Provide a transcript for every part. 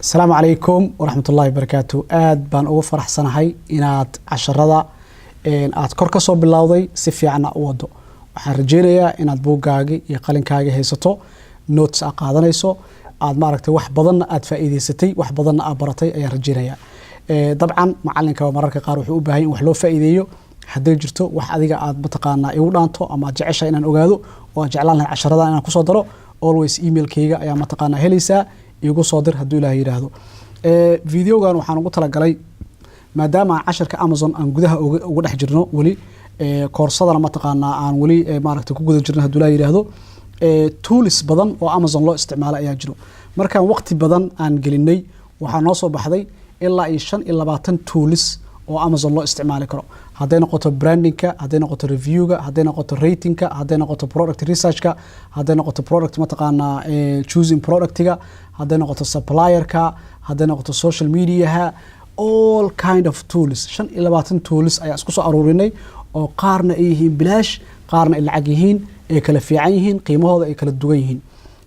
Asalaamu calaykum waraxmat ullahi wabarakaatu. Aad baan ugu faraxsanahay inaad casharada aad kor ka soo bilowday si fiicanna u wado. Waxaan rajeynayaa inaad buuggaagi iyo qalinkaagi haysato, notes aad qaadanayso, aad maaragtay wax badanna aad faa'iideysatay, wax badanna aad baratay ayaan rajeynayaa. Dabcan macalinka mararka qaar wuxuu u baahan in wax loo faa'iideeyo. Hadday jirto wax adiga aad mataqaanaa igu dhaanto ama aad jeceshahay inaan ogaado oo aad jeclaan lahay casharada inaan kusoo daro, always emailkayga ayaa mataqaanaa helaysaa, iigu soo dir hadduu Ilaah yidhaahdo. Videogan waxaan ugu talagalay, maadaama casharka Amazon aan gudaha uga dhex jirno weli, koorsadana mataqaanaa aan weli maaragtay ku guda jirno, hadduu Ilaah yidhaahdo, tools badan oo Amazon loo isticmaalo ayaa jiro. Markaan waqti badan aan gelinay, waxaa noo soo baxday ilaa iyo 25 tools oo Amazon loo isticmaali karo, hadday noqoto brandingka, hadday noqoto reviewga, hadday noqoto ratingka, hadday noqoto product researchka, hadday noqoto product mataqaanaa choosing productiga, hadday noqoto supplierka, hadday noqoto social mediaha, all kind of tools. 25 tools ayaa isku soo aruurinay oo qaarna ay yihiin bilaash, qaarna ay lacag yihiin, ay kala fiican yihiin, qiimahooda ay kala duwan yihiin.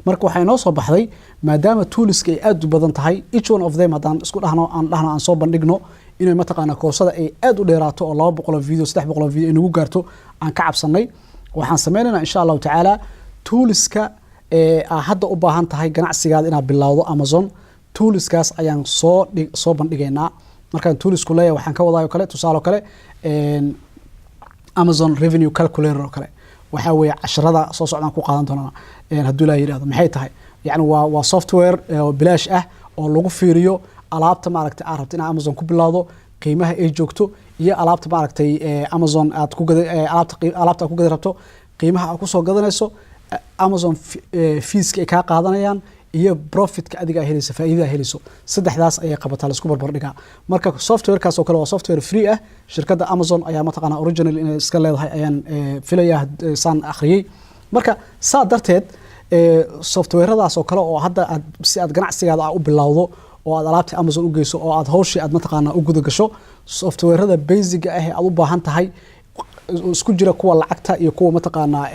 Marka waxaa inoo soo baxday, maadaama toolska ay aada u badan tahay, each one of them haddaan isku dhahno, aan dhahno aan soo bandhigno, inay mataqaana koorsada ay aada u dheeraato oo 200 video, 300 video ay nagu gaarto aan ka cabsanay. Waxaan sameynaynaa, insha Allahu tacaala, toolska ee aa hadda u baahan tahay ganacsigaada inaad bilowdo Amazon, toolskaas ayaan soo bandhigaynaa. Markaan toolsku leeyahay, waxaan ka wadaay o kale, tusaale o kale, Amazon Revenue Calculator oo kale. Waxaa weeye casharada soo socdaan ku qaadan doonaa hadduu Ilaah yidhahdo. Maxay tahay? Yani waa software oo bilaash ah oo lagu fiiriyo alaabta maaragtay aad rabto inaad Amazon ku bilowdo qiimaha ay joogto, iyo alaabta maaragtay Amazon aad ku gada, alaabta aad ku gadi rabto qiimaha aad kusoo gadanayso, Amazon feeska ay kaa qaadanayaan iyo profitka adiga helayso, faa'iidada helayso. Saddexdaas ayay qabataa, laisku barbar dhigaa. Marka softwarekaas oo kale waa software free ah. Shirkadda Amazon ayaa mataqaana original inay iska leedahay ayaan filayaa, saan akhriyey. Marka saa darteed softwaradaas oo kale oo hadda aad si aad ganacsigaada u bilowdo oo aad alaabtii Amazon u geyso oo aad hawshii aad mataqaana u guda gasho, softwarada basiga ah ee aad u baahan tahay, isku jira kuwa lacagta iyo kuwa mataqaanaa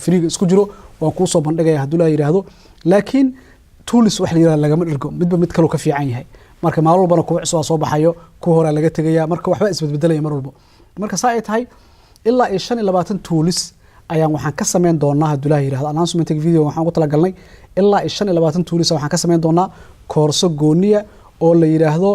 freega isku jiro, waan kuusoo bandhigaya hadduu la yidhaahdo. Laakiin tools wax la yirahdo lagama dhirgo, midba mid kaluu ka fiican yahay. Marka maalin walbana kuwa cusub soo baxayo, kuwa horaa laga tegaya, marka waxba isbedbedelaya mar walbo. Marka saa ay tahay, ilaa iyo 25 tools ayaan waxaan ka sameyn doonaa, hadduu Ilaah yirahdo, announcement video. Waxaan ugu talagalnay ilaa iyo 25 tools waxaan ka sameyn doonaa koorso gooniya oo la yiraahdo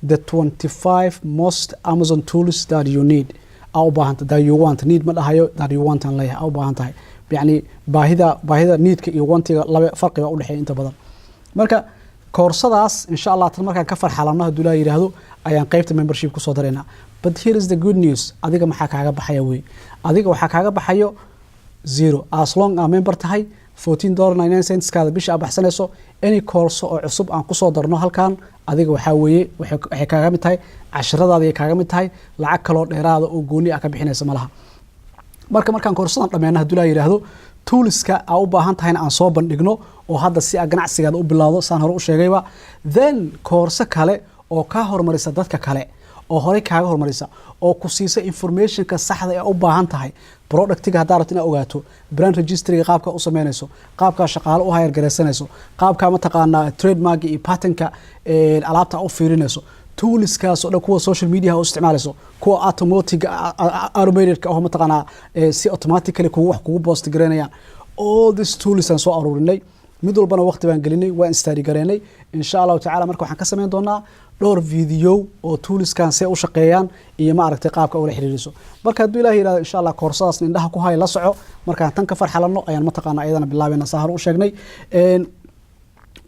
"The 25 most Amazon tools that you need", aa u baahanta, that you want. Need ma dhahayo, that you want aan leeyahay, aa u baahan tahay. Yacni baahida, needka iyo wantiga laba farqiga u dhexeeya inta badan. Marka koorsadaas, insha Allah, tan markaan ka farxalano, hadduu Ilaah yidhaahdo, ayaan qeybta membership kusoo daraynaa. But here is the good news: adiga maxaa kaaga baxaya wey? Adiga waxaa kaaga baxayo zero, as long aa member tahay. $14.99 kaada bisha aa baxsanayso, any koorso oo cusub aan kusoo darno halkan, adiga waxaa weeye waxay kaaga mid tahay casharadaada ay kaaga mid tahay. Lacag kaloo dheeraada oo gooni ah ka bixinaysa malaha. Marka markaan koorsadan dhameyno, hadduu Ilaah yidhaahdo, toolska aa u baahan tahayna aan soo bandhigno oo hadda si aa ganacsigaada u bilowdo, saan hore u sheegayba, then koorso kale oo kaa horumarisa dadka kale oo horey kaaga horumarisa oo ku siisa informationka saxda ee u baahan tahay, productiga haddaa rabto inaad ogaato, brand registryga qaabka u sameynayso, qaabkaa shaqaale u hire garaysanayso, qaabkaa mataqaanaa trademark iyo patentka alaabta u fiirinayso, toolskaas oo dhan, kuwa social media u isticmaalayso, kuwa automatic automatedka oo mataqaanaa si automatically kugu wax kugu post garaynayaan, all these tools aan soo aruurinay, mid walbana waqti baan gelinay, waan study gareynay, insha Allahu tacala. Marka waxaan ka samayn doonaa dhowr video oo toolskan see u shaqeeyaan iyo maaragtay qaabka ula xiriiriso. Marka hadduu Ilaah yihahdo, insha Allah, koorsadaas indhaha ku hay, la soco. Markaan tan ka farxalano ayaan mataqaana iyadana bilaabayna, saa hore u sheegnay.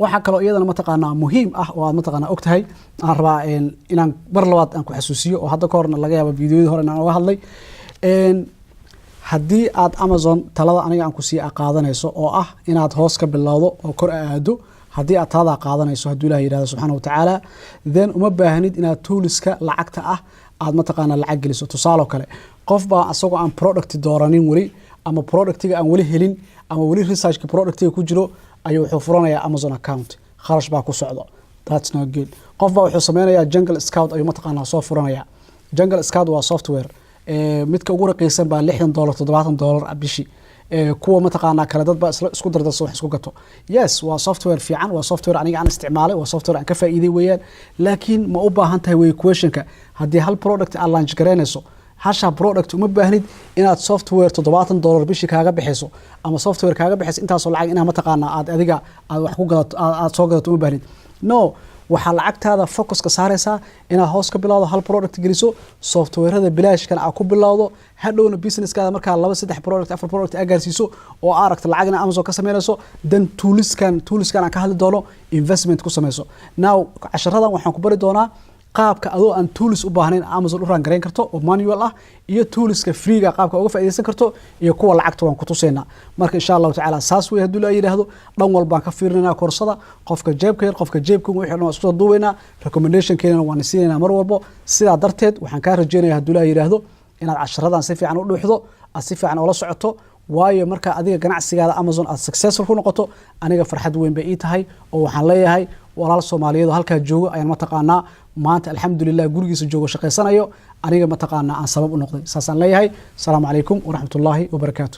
Waxaa kaloo iyadana mataqaanaa muhiim ah oo aad mataqaanaa og tahay, aan rabaa inaan mar labaad aan ku xasuusiyo, oo hadda ka horna laga yaabo videoyadii hore inaan oga hadlay. Haddii aad Amazon talada aniga aan ku sii qaadanayso oo ah inaad hoos ka bilowdo oo kor aado, haddii aad taladaa qaadanayso, hadduu Ilah yidhahdo subxaana watacaala, then uma baahnid inaad toolska lacagta ah aad mataqaanaa lacag geliso. Tusaale kale, qof baa asagoo aan product dooranin weli, ama productiga aan weli helin, ama weli researchka productiga ku jiro, ayuu wuxuu furanayaa Amazon account. Kharash baa ku socdo. That's not good. Qof baa wuxuu sameynayaa Jungle Scout ayuu mataqaanaa soo furanaya. Jungle Scout waa software, midka ugu raqiisan baa $60, $70 bishii. Kuwa mataqaanaa kale dadba isku dardarso, wax isku gato. Yes, waa software fiican, waa software aniga aan isticmaalay, waa software aan ka faa'iiday weeyaan. Laakiin ma u baahan tahay wey questionka. Haddii hal product aad launch garaynayso, hasha product uma baahnid inaad software $70 bishii kaaga bixayso ama software kaaga bixayso intaasoo lacag inaad mataqaanaa aad adiga aad wax ku gadato, aad soo gadato, uma baahnid. No, waxaa lacagtaada focuska saaraysaa inaad hoos ka bilowdo, hal product geliso, softwarada bilaashkan aad ku bilowdo. Hadhowna businesskaada markaa laba, saddex product, afar product aad gaarsiiso oo aad aragto lacag inaad Amazon ka sameynayso, then toolskan aan ka hadli doono investment ku sameyso. Now, casharadan waxaan ku bari doonaa qaabka adoo aan tools u baahnayn Amazon u run garayn karto oo manual ah, iyo toolska freega qaabka uga faa'iidaysan karto, iyo kuwa lacagta waan ku tusaynaa. Marka, insha Allahu tacaala, saas wey haddii la yidhaahdo. Dhan walbaan ka fiirinaynaa koorsada, qofka jeebka yar, qofka jeebka, wixii dhan waan isku soo duubaynaa, recommendationkeena waan siinaynaa mar walbo. Sidaa darteed waxaan kaa rajeynaya, haddii la yidhaahdo, inaad casharadan si fiican u dhuuxdo, aad si fiican oola socoto, waayo marka adiga ganacsigaada Amazon aad successful ku noqoto, aniga farxad weyn bay ii tahay oo waxaan leeyahay walaal Soomaaliyeed oo halkaa joogo ayaan mataqaanaa maanta, alxamdulilah, gurigiisa joogo, shaqaysanayo, aniga mataqaanaa aan sabab u noqday. Saasaan leeyahay. Asalaamu calaykum waraxmatullaahi wabarakaatu.